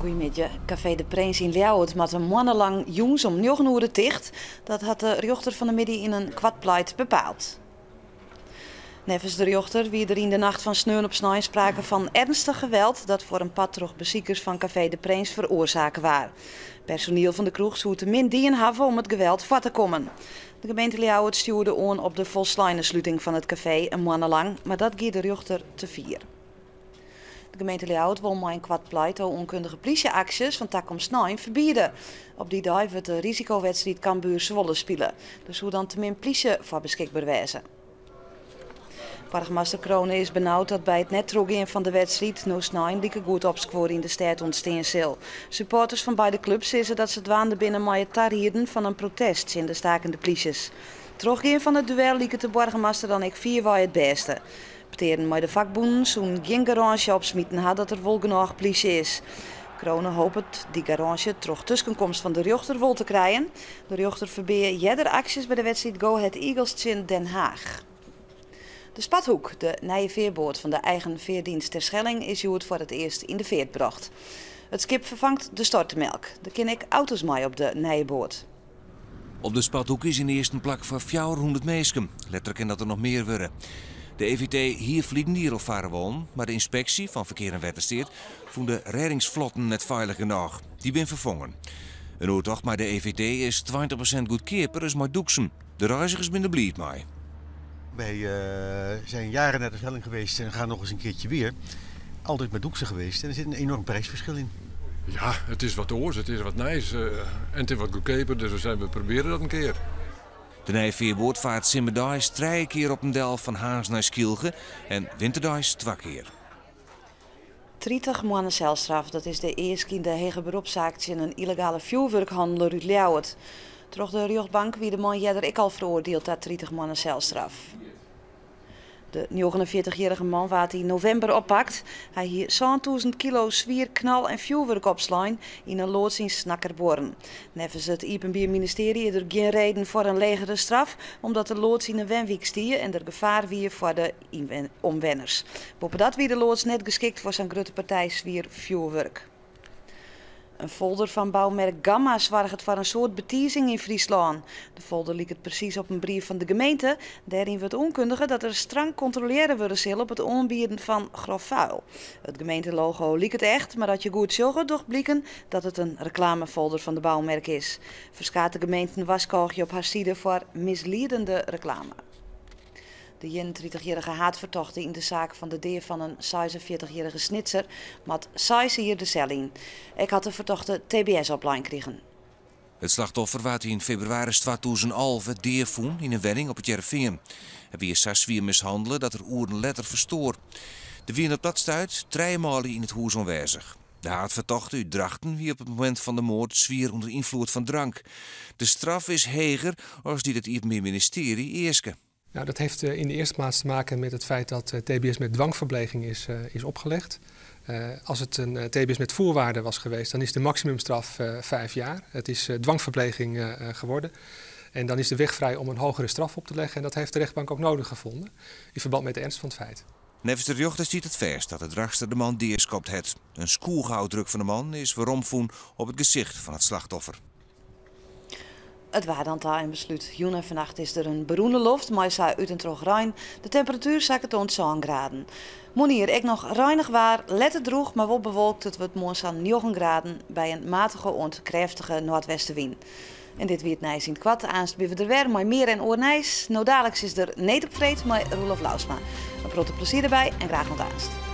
Goeiemiddei. Kafee De Prins yn Ljouwert moat in moanne lang jûns om njoggen oere ticht. Dat hat de rjochter fan 'e middei yn in koart pleit bepaald. Neffens de rjochter wie der yn de nacht fan sneon op snein sprake fan ernstich geweld dat foar in part troch besikers fan kafee De Prins feroarsake waard. Personiel fan de kroech soe te min dien hawwe om it geweld foar te kommen. De gemeente Ljouwert stjoerde oan op de folsleine sluting fan it kafee in moanne lang, mar dat gie de rjochter te fier. De gemeente Ljouwert wol mei in koart pleit oankundige plysje-aksjes fan takom snein ferbiede. Op dy dei wurdt de risikowedstriid Cambuur-Zwolle spile. Der soe dan te min plysje foar beskikber wêze. Boargemaster Crone is benaud dat by it net trochgean fan de wedstriid no snein likegoed opskuor yn de stêd ûntstean sil. Supporters fan beide klups sizze dat se dwaande binne mei it tarieden fan in protest tsjin de stakende plysjes. Trochgean fan it duel liket de boargemaster dan ek fierwei it bêste. Petearen mei de fakbûnen soenen gjin garânsje opsmiten ha dat der wol genôch plysje is. Crone hopet dy garânsje troch tuskenkomst fan de rjochter wol te krijen. De rjochter ferbea earder aksjes by de wedstriid Go Ahead Eagles tsjin Den Haag. De Spathoek, de nije fearboat fan de eigen feardienst Terschelling, is hjoed foar it earst yn de feart brocht. It skip ferfangt de Stortemelk. Der kinne ek auto's mei op de nije boat. Op de Spathoek is ynearsten plak foar 400 minsken. Letter kin dat der noch mear wurde. De EVT hie ferliden jier al farre wollen, mar de ynspeksje fan Ferkear en Wettersteat fûn de rêdingsflotten net feilich genôch. Dy binne ferfongen. In oertocht mei de EVT is 20% goedkeaper as mei Doeksen. De reizgers binne der bliid mei. Wij zijn jaren naar de Schelling geweest en gaan nog eens een keertje weer. Altijd met Doeksen geweest en er zit een enorm prijsverschil in. Ja, it is wat oars, it is wat nijs en it is wat goedkeaper, dus we probearje dat in kear. De nije fearboat fart simmerdeis trije kear op en del fan Harns nei Skylge en winterdeis twa kear. 30 moanne selstraf, dat is de eask yn de hege beropssaak tsjin in yllegale fjoerwurkhanneler út Ljouwert. Troch de rjochtbank wie de man earder ek al feroardield ta 30 moanne selstraf. De 49-jierrige man waard yn novimber oppakt. Hy hie 7000 kilo swier knal- en fjoerwurk opslein yn in loads yn Snakkerbuorren. Neffens it Iepenbier Ministearje is der gjin reden foar in legere straf, omdat de loads yn in wenwyk stie en der gefaar wie foar de omwenners. Boppedat wie de loads net geskikt foar sa'n grutte partij swier fjoerwurk. In folder fan boumerk Gamma soarget foar in soad betizing yn Fryslân. De folder liket presys op in brief fan de gemeente. Dêryn wurdt oankundige dat der strang kontrolearre wurde sil op it oanbieden fan grof vuil. It gemeentelogo liket echt, mar as je goed sjogge docht bliken dat it in reklamefolder fan de boumerk is. Ferskate gemeenten warskôgje op har side foar misliedende reklame. De 31-jierrige haadfertochte yn de saak fan de dea fan in 46-jierrige Snitser moat seis jier de sel yn. Ek hat de fertochte TBS oplein krigen. It slachtoffer waard yn febrewaris 2011 dea fûn yn in wenning op It Hearrenfean. Hy wie sa swier mishannele dat er oeren letter ferstoar. Der wiene op dat stuit trije manlju yn it hûs oanwêzich. De haadfertochte út Drachten wie op it momint fan de moard swier ûnder ynfloed fan drank. De straf is heger as dy't it Iepenbier Ministearje easke. Nou, dat heeft in de eerste plaats te maken met het feit dat TBS met dwangverpleging is opgelegd. Als het een TBS met voorwaarden was geweest, dan is de maximumstraf 5 jaar. Het is dwangverpleging geworden. En dan is de weg vrij om een hogere straf op te leggen. En dat heeft de rechtbank ook nodig gevonden in verband met de ernst van het feit. Neffens de rjochter stiet it fêst dat de Drachtster de man deaskopt hat. In skoechôfdruk fan de man is weromfûn op it gesicht fan it slachtoffer. It waar dan ta en beslút. Jûn en fannacht is der in berûne loft, mei sa út en troch rein. De temperatuer sakket oant 7 graden. Moarnier ek noch reinich waar, letter drûch, mar wol bewolkt. It wurdt moarn sa'n 9 graden by in matige oant krêftige noardwestewyn. En dit wie it nijs yn it koart. Aanst binne we der wer mei mear en oar nijs. No daliks is der Need op Freed mei Roelof Lousma. In protte plezier derby en graach oant aanst.